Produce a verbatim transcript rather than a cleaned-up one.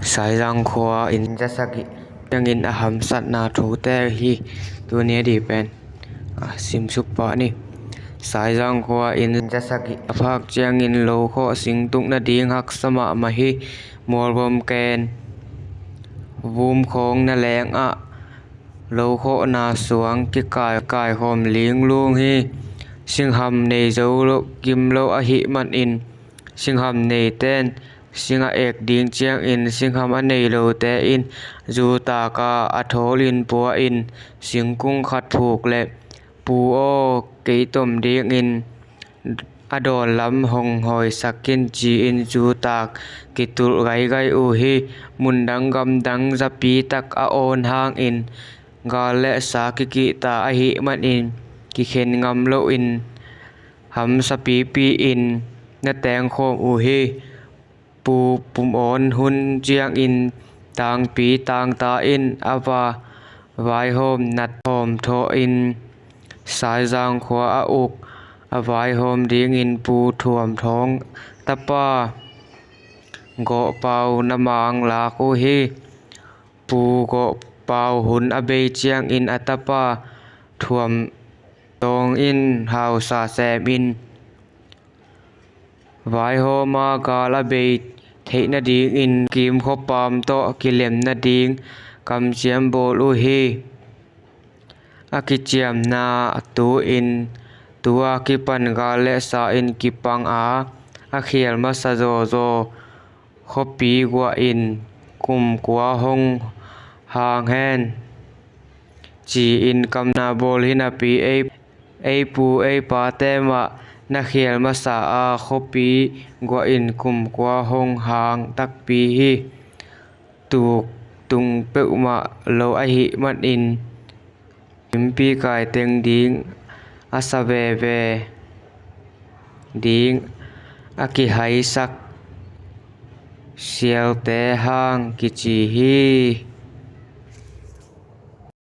Saizang khua in za sagih ciangin a hamsatna thute hi. Tuni a dih pen a simsuk pah ni. Saizang khua in za sagih a phak ciangin lokhawh singtuk nading haksa mahmah hi. Mualbawm ken vum khawng na lengah lokhawhna suang kikai kaikhawm linglung hi. Singham nei zo lo kim lo ahih manin singham neiten sing a ek ding ciangin singham a nei lote in zutak a a thawl in pua in singkung khat phuk leh, "Pu aw, kei tom dingin a dawn lam hong hawisak in," ci-in zutak kitulh gaigai uh hi. Mundang gamdang zapi tak a awn hangin gal le sa kikihta ahih manin kikhen ngam loin hamsapipi in na tengkhawm uh hi. Pu pum awn hun ciangin tangpi tangta in a va vaihawm nat hawm thawhin Saizang khua a uk a vaihawm dingin Pu Thuam Thawng tapa Gawh Pau na mang lak uh hi. Pu Gawh Pau hun a bei ciangin a tapa Thuam Thawng in hausa semin vaihawma gal a bei theih nadingin Kim khuapam tawh kilem nading kamciam bawl uh hi. A kiciamna tu-in tua kipan gal le sa in kipang a, a khial masa zawzaw khuapi guah in kum kua hong hang hen ci-in kamna bawl hi napi ei, ei pu ei pate mah na khial masa a khuapi guah in kum kua hong hang takpi hi. Tuk tung peuhmah lo ahih manin kimpi kai teng ding a sa veve ding a kihaisak sialte hang kici hi.